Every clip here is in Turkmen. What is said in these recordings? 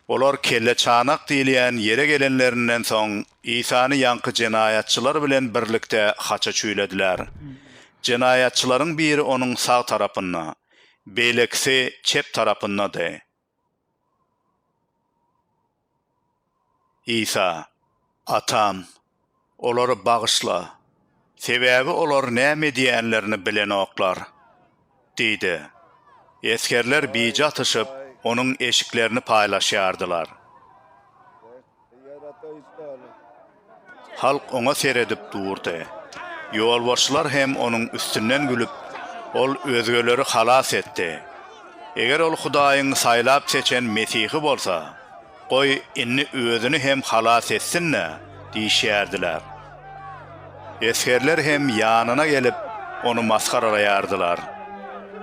Olar Kelleçanak diýilýän ýere gelenlerinden soň, Isany ýaňky jenaýatçylar bilen birlikde haça çüýlediler. Jenaýatçylaryň biri onuň sag tarapynda, beýlekisi çep tarapyndady. Isa, Atam, olary bagyşla, sebäbi olar näme edýänlerini bilenoklar diýdi. Esgerler bije atyşyp, onuň eşiklerini paýlaşýardylar. Halk oňa seredip durdy. Ýolbaşçylar hem onuň üstünden gülüp, Ol özgeleri halas etdi. Eger ol Hudaýyň saýlap-seçen Mesihi bolsa, goý, indi özüni hem halas etsin-dä! diýişýärdiler. Esgerler hem ýanyna gelip, ony masgaralaýardylar.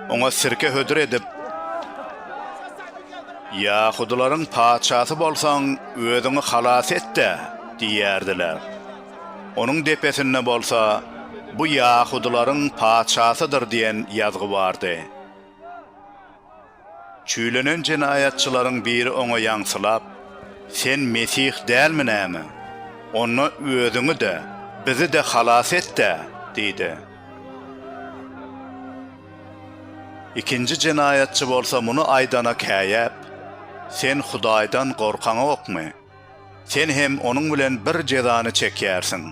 Oňa sirke hödür edip, Ýahudylaryň patyşasy bolsaň, özüňi halas et-dä! diýýärdiler. Onuň depesinde bolsa, Bu ýahudylaryň patyşasydyr diýen ýazgy bardy. Çüýlenen jenaýatçylaryň biri oňa ýaňsylap, Sen Mesih dälmi näme? Onda özüňi-de, bizi-de halas et-dä! diýdi. Ikinji jenaýatçy bolsa muny aýdana käýäp, Sen Hudaýdan gorkaňokmy? Sen hem onuň bilen bir jezany çekýärsiň.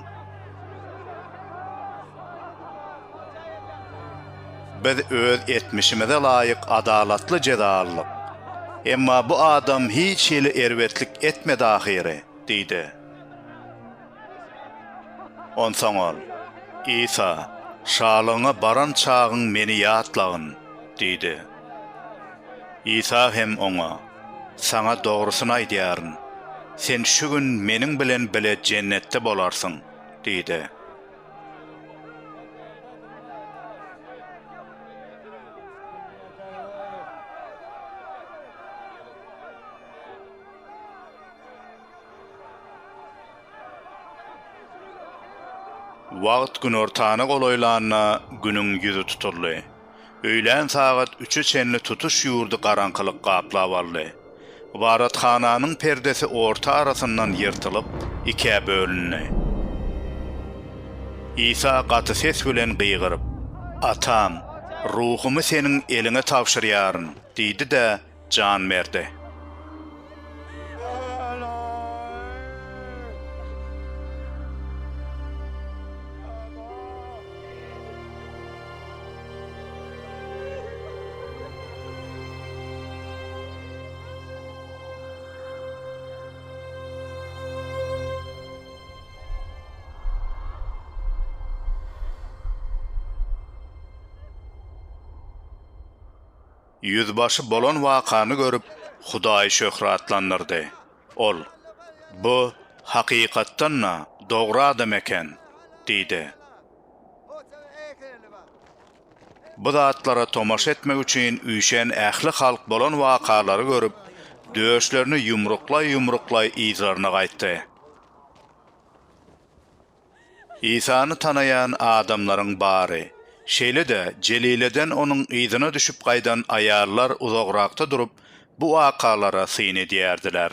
Biz öz etmişimize laýyk adalatly jeza aldyk. Emma bu adam hiç hili erbetlik etmedi ahyry diýdi. Onsoň ol, Isa, şalygyňa baran çagyň meni ýatlagyn diýdi. Isa hem oňa, Saňa dogrusyny aýdýaryn, sen şu gün meniň bilen bile jennetde bolarsyň diýdi. Wagt günortana golaýlanda Günüň ýüzi tutuldy. Öýlän sagat üçe çenli tutuş ýurdy garaňkylyk gaplap aldy. Ybadathananyň perdesi orta arasyndan ýyrtylyp, ikä bölündi. Isa gaty ses bilen gygyryp, Atam, ruhumy Seniň eliňe tabşyrýaryn diýdi-de, jan berdi. Ýüzbaşy bolan wakany görüp, Hudaýy şöhratlandyrdy. Ol, Bu, hakykatdan-da, dogry adam eken diýdi. Bu zatlara tomaşa etmek üçin üýşen ähli halk bolan wakalary görüp, döşlerini ýumruklaý-ýumruklaý yzlaryna gaýtdy. Isany tanaýan adamlaryň bary, şeýle-de Jelileden onuň yzyna düşüp gaýdan aýallar uzagrakda durup, bu wakalara syn edýärdiler.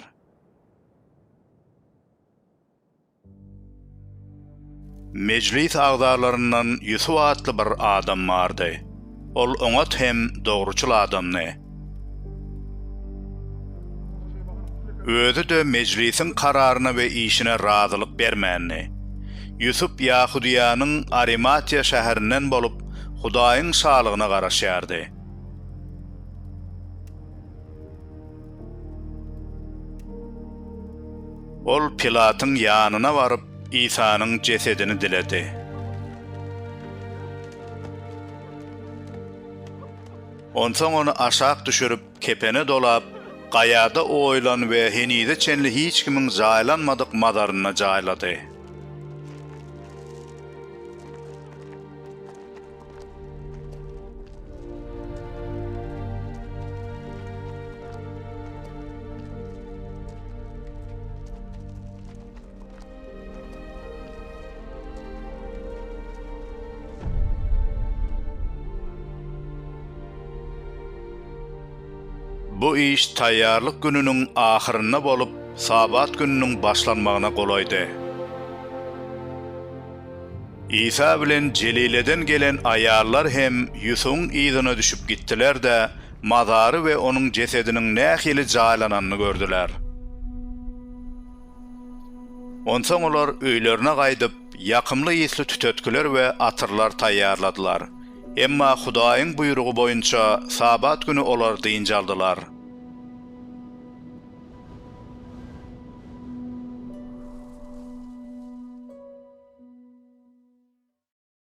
Mejlis agzalaryndan Ýusup atly bir adam bardy. Ol oňat hem dogruçyl adamdy. Özi-de mejlisiň kararyna we işine razylyk bermändi. Ýusup Ýahudyýanyň Arimatiýa şäherinden bolup, Hudaýyň şalygyna garaşýardy. Ol Pilatyň ýanyna baryp, Isanyň jesedini diledi. Onsoň ony aşak düşürip, kepene dolap, gaýada oýulan we henize çenli hiç kimiň jaýlanmadyk mazarynda jaýlady. Bu iş taýýarlyk gününiň ahyrynda bolup, Sabat gününiň başlanmagyna golaýdy. Isa bilen Jelileden gelen aýallar hem Ýusubyň yzyna düşüp gitdiler-de, mazary we onuň jesediniň nähili jaýlananyny gördüler. Onsoň olar öýlerine gaýdyp, ýakymly ysly tütetgiler we atyrlar taýýarladylar. Emma Hudaýyň buýrugy boýunça Sabat güni olar dynç aldylar.